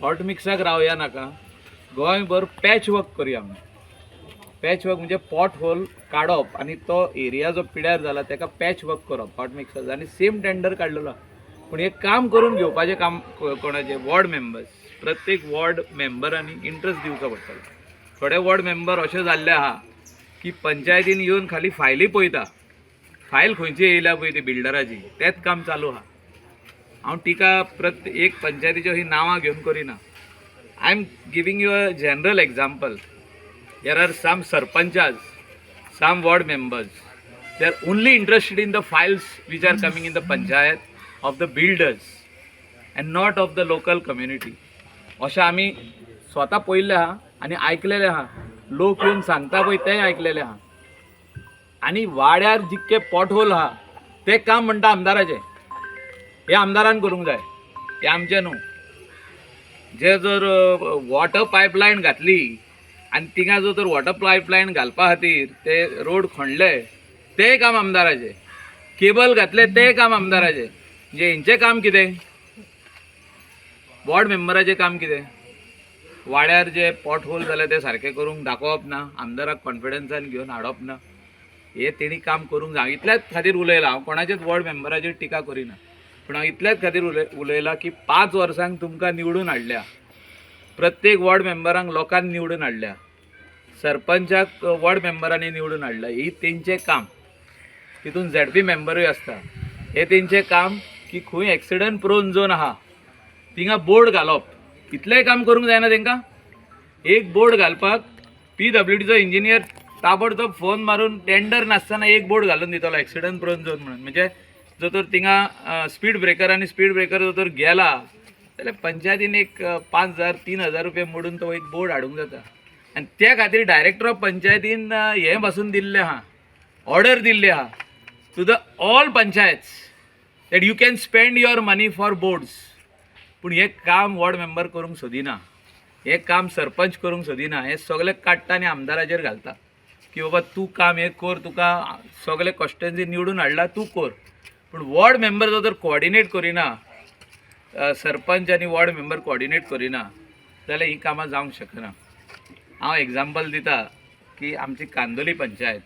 Hot मिक्साक रावया नाका. गोंयभर patch work करुया आमी. पॅच वर्क म्हणजे पॉट होल काडप आनी तो एरिया जो पिड्यार जाला ताका पॅच वर्क करप हॉट मिक्साचो. आनी सेम टेंडर काडलेलो आहा. पूण हें काम करून घेवपाचें काम कोणाचें? Ward members. प्रत्येक वॉर्ड मेंबरांनी इंट्रस्ट दिवचो पडटलो. थोडे वॉर्ड मेंबर अशे जाल्ले आहा की पंचायतीन येवन खाली फायली पळयता, फायल खंयची येयल्या पळय ती बिल्डराची, तेंच काम चालू आहा. हांव टिका प्रत्येक एक पंचायतीच्यो ही नांवां घेवन करिना. I am giving you a general example. There are some sarpanchas, some ward members, they are only interested in the files which are coming in the panchayat of the builders and not of the local community. अशें आमी स्वता पळयल्लें आहा आनी आयकलेलें आहा. लोक येवन सांगता पळय तेंय आयकलेलें आहा. आनी वाड्यार जितके पोटहोल आहा तें काम म्हणटा आमदाराचें. हें आमदारान करूंक जाय, हें आमचें न्हू. जे जर वॉटर पायपलायन घातली आनी थिंगा जर तर वॉटर पायपलायन घालपा खातीर ते रोड खणले, तें काम आमदाराचें. केबल घातले, तें काम आमदाराचें. म्हणजे हेंचें काम कितें? वॉर्ड मेंबराचें काम कितें? वाड्यार जे पॉट होल जाले ते सारके करूंक दाखोवप ना, आमदाराक कॉन्फिडन्सान घेवन हाडप ना. हे तेणी काम करूंक जाय. इतल्याच खातीर उलयलां हांव. कोणाचेच वॉर्ड मेंबराचेर टिका करिना, पूण हांव इतल्याच खातीर उलयलां की 5 वर्सांक तुमकां निवडून हाडल्या, प्रत्येक वॉर्ड मेंबरांक लोकांनी निवडून हाडल्या, सरपंचाक वॉर्ड मेंबरांनी निवडून हाडला. ही तेंचें काम. तितून झेडपी मेंबरूय आसता. हें तेंचें काम की खंय एक्सिडंट प्रोन झोन आहा थिंगा बोर्ड घालप. इतलेंय काम करूंक जायना तांकां? एक बोर्ड घालपाक पीडब्ल्यूडीचो इंजिनियर ताबडतोब फोन मारून टेंडर नासतना एक बोर्ड घालून दितलो एक्सिडंट प्रोन झोन म्हणून. म्हणजे जर तर थिंगा स्पीड ब्रेकर आनी स्पीड ब्रेकर जर तर गेला जाल्यार पंचायतीन एक 5,000, 3,000 रुपये मोडून तो एक बोर्ड हाडूंक जाता. आनी त्या खातीर डायरेक्टर ऑफ पंचायतीन हें पासून दिल्लें आहा, ऑर्डर दिल्ली आहा to the all panchayats that you can spend your money for boards. पूण हें काम वॉर्ड मेंबर करूंक सोदिना, हें काम सरपंच करूंक सोदिना. हें सगळें काडटा आनी आमदाराचेर घालता की बाबा तूं काम हें कर, तुका सगळे कॉन्स्टिट्युएन्सी निवडून हाडला, तूं कर. पूण वॉर्ड मेंबर जर तर कोऑर्डिनेट करिना, सरपंच आनी वॉर्ड मेंबर कोऑर्डिनेट करिना जाल्यार ही कामां जावंक शकना. हांव एग्जाम्पल दिता की आमची कांदोली पंचायत